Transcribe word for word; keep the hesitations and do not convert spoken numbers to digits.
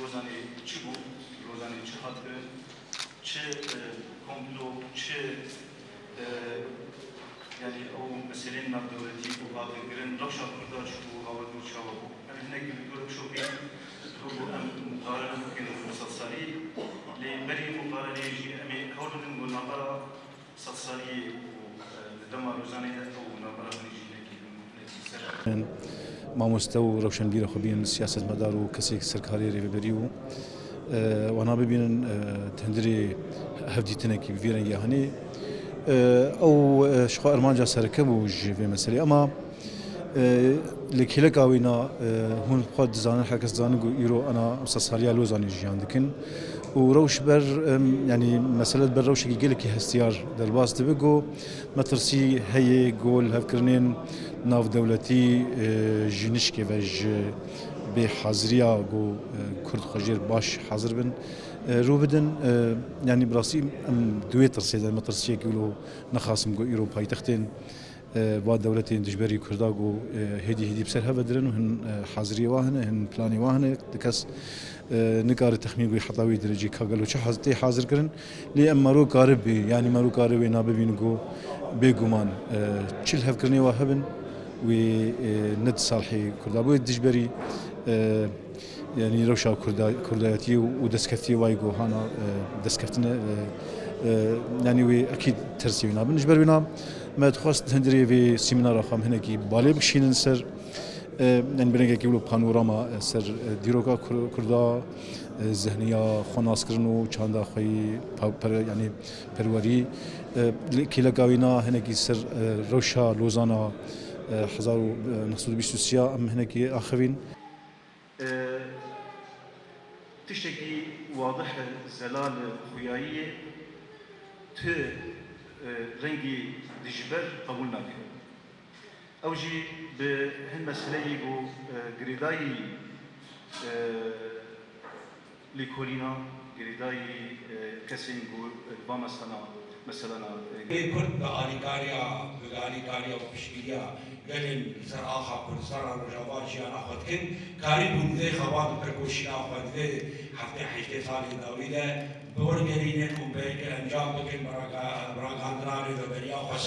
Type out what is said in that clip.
Lozanê çi bû? Lozanê çi hat kirin? Çi, e, komplo, çi, e, yanî ew meseleyên navdewletî ku hate kirin, rewşa Kurda ji bo hawar dûr çawa bû? Em hinek li gor bişopîn, ku em muqarene bikin bi sedsalî, lê berî muqareneyê jî em ê hewl bidin ku navbera sedsaliyê û, e, di dema Lozanê de ew navbera xwe jî hinekî, hinekî ser. Mamoste û rewşenbîra xwe bînin siyasetmedar û kesê serkarê rêveberî û, e, wana bibînin, e, tendirê hevdîtinekî bi vî rengî hanê. E, ew, e, ji xwe armanca sereke bû ji vê meselê. Ema E, li kêleka wîna, e, hûn xwe dizanin, her kes dizanin ku îro ana sedsalîya Lozanê jiyan dikin. Û rewş ber, em, yanî mesele ber rewşekî gelekî hestiyar derbas dibe ku metirsî heye ku lihevkirinên navdewletî, e, ji nişkê ve ji bêhaziriya ku, e, Kurd xwe jêr baş hazir bin, e, rû bidin. E, yanî bi rastî em di wê tirsê de, metirsiyekî wilo nexasim ku îro paytextên e, va dewletên dijberî Kurda ku, e, hêdî hêdî bi ser hev ve dirin û hin, e, haziriyê wa hene, hin planê wa hene. Ti kes, e, nikare texmîn bike heta wî derecê ka gelo çi haz-, tê hazir kirin. Lê em mero karibî, yanî mero kare wê nabibîn ku bêguman, e, çi lihevkirinê wa hebin, wê, e, ne di salhê Kurda bû, wê dijberî, e, Yanî rewşa Kurda-, Kurdayetiyê û, û destkeftiyê wayî ku hana, e, destkeftine, e, e, yanî wê ekîd tersê wî nabin. Ji ber wîna me dixwest hundirê vê semînara xwe em hinekî balê bikişînin ser, e, yanî bi rengekî wilo panorama, e, ser, e, dîroka Kur-, Kurda, e, zehniya xwenaskirin û çanda xwe yî pa-, per-, yanî perwerî, e, li kêleka wîna hinekî ser, e, rewşa Lozana, e, hezar û neh sed û bîst û sê ya em hinekî axivîn. E, tiştekî wadih e, zelal e, xuyayî ye, tu, e, rengî dijber qebûl nake. Ew jî bi hin meseleyî ku, e, girêdayî, e, lêkolîna, girêdayî, e, kesên ku, e, va mesela, meselana, e, Lê Kurd bi alîkariya, bi alîkariya û piştgiriya gelên li ser axa Kurdistanan Rojava jiyana xwe dikin, karîbûn vê xebat û tekoşîna xwe di vê heftê heştê salên dawî de biwergerînin û bi encam bikin, bi raga-, bi ragihandina rêveberiya xwe.